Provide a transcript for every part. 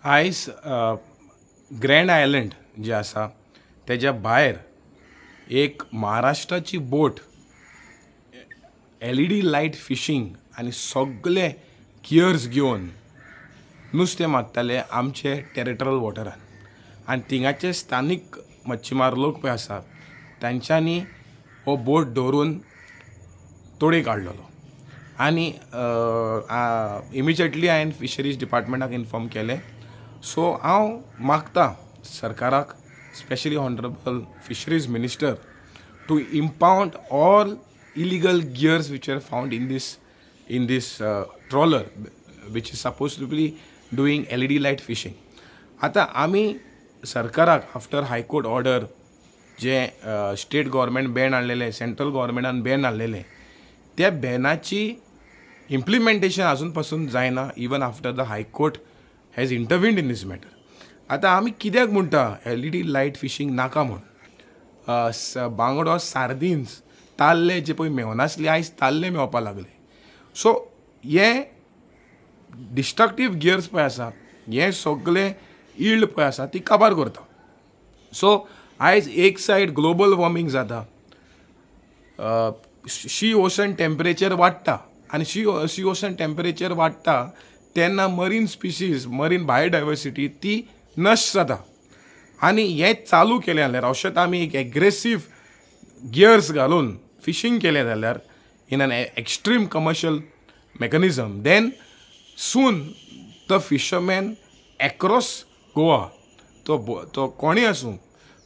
आयज grand island जे आसा तेज्या भायर एक महाराष्ट्राची बोट एलईडी लायट फिशींग आनी सगले गियर्स घेवन नुस्तें मारताले आमचे टेरिटोरियल वॉटरान. आनी थिंगाचे स्थानीक मच्छीमार लोक पळय आसा, तांच्यांनी हो बोट दवरून तोडे काडलेलो आनी इमिजिएटली हांवें फिशरीज डिपार्टमेंटाक इन्फॉर्म केलें. सो हांव मागता सरकाराक, specially honourable fisheries minister, to impound all illegal gears which are found in this trawler which is supposed to be doing LED light fishing. आतां आमी सरकाराक आफ्टर हायकोर्ट ऑर्डर, जे state government Ben हाडलेलें, central गव्हर्मेंटान Ben हाडलेलें, त्या बॅनाची implementation अजून पासून जायना, even after the High Court has intervened in this matter. आतां आमी कित्याक म्हणटा एलईडी लायट फिशींग नाका म्हूण? बांगडो, सार्दिन्स, ताल्ले जे पळय मेवनासले, आयज ताल्ले मेवपा लागले. सो हे डिस्ट्रक्टीव गियर्स पळय आसा, हे सगळे इल्ड पळय आसा, ती काबार करता. सो आयज एक सायड ग्लोबल वॉर्मींग जाता, सी ओशन टेम्परेचर वाडटा आनी सी ओशन टेम्परेचर वाडटा तेन्ना मरीन स्पिशीज, मरीन बायोडायवर्सिटी ती नश्ट जाता. आनी हें चालू केलें जाल्यार, अशेंच आमी एक एग्रेसीव गियर्स घालून फिशींग केलें जाल्यार in an extreme commercial mechanism, then soon the fishermen across Goa, तो कोणूय आसूं,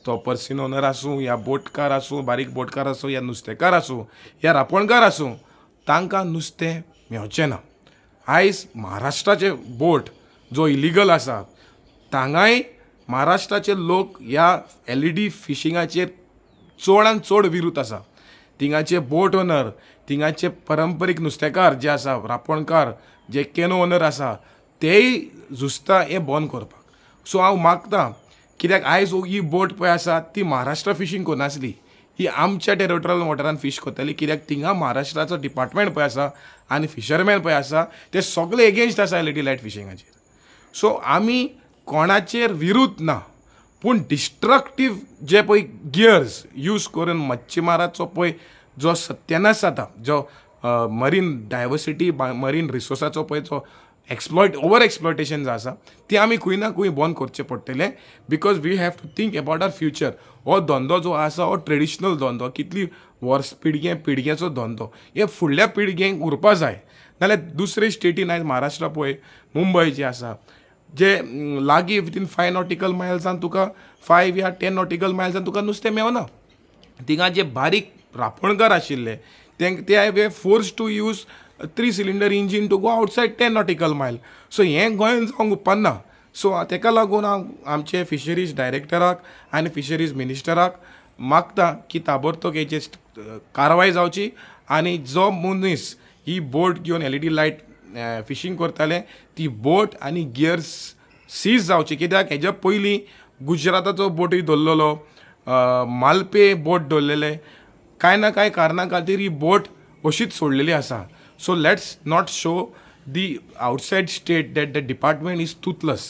तो पर्सीन ओनर आसूं या बोटकार आसूं, बारीक बोटकार आसूं या नुस्तेकार आसूं या रांपणकार आसूं, तांकां नुस्तें मेवचें ना. आयज महाराष्ट्राचे बोट जो इलिगल आसा, तांगाय महाराष्ट्राचे लोक ह्या एलईडी फिशिंगाचेर चडान चड विरुद्ध आसा. थिंगाचे बोट ओनर, थिंगाचे परंपरीक नुस्तेकार जे आसा, रांपणकार जे कॅनो ओनर आसा, तेय झुजता हें बंद करपाक. सो हांव मागता, कित्याक आयज ही बोट पळय आसा, ती महाराष्ट्रा फिशींग करनासली, ही आमच्या टेरिटोरियल वॉटरान फीश करताली, कित्याक थिंगा महाराष्ट्राचो डिपार्टमेंट पळय आसा आनी फिशरमॅन पळय आसा, ते सगळे एगेन्स्ट आसा एलईडी लायट फिशिंगाचेर. सो आमी कोणाचेर विरुद्ध ना, पूण डिस्ट्रक्टीव जे पळय गियर्स यूज करून मच्छीमाराचो पळय जो सत्यानाश जाता, जो मरीन डायवर्सिटी, मरीन रिसोर्साचो पळय जो एक्सप्लॉयट, ओवर एक्सप्लॉयटेशन जो आसा, ती आमी खंय ना खंय बंद करचें पडटलें, because we have to think about our future. हो धंदो जो आसा, हो ट्रेडिशनल धंदो, कितली वर्स पिळगे पिळग्याचो धंदो, हे फुडल्या पिळगेंक उरपा जाय. नाल्यार दुसरे स्टेटीन, आयज महाराष्ट्रा पळय, मुंबय जी आसा, जे लागीं विथीन 5 नॉटिकल मायल्सान तुका, 5 या 10 नॉटिकल मायल्सान तुका नुस्तें मेवना. थिंगा जे बारीक रांपणकार आशिल्ले, ते were forced to use three cylinder engine to go outside 10 nautical mile. So हें गोंयान जावंक उपकारना. सो तेका लागून हांव आमचे फिशरीज डायरेक्टराक आनी फिशरीज मिनिस्टराक मागता की ताबडतोब हेचेर कारवाय जावची आनी जो मनीस ही बोट घेवन एलईडी लायट फिशींग करताले, ती बोट आनी गियर्स सीज जावची. कित्याक हेज्या पयलीं गुजराताचो बोटूय दवरलेलो, मालपे बोट दवरलेले, कांय ना कांय कारणा खातीर ही बोट अशीच सोडलेली आसा. So let's not show the outside state that the department is toothless.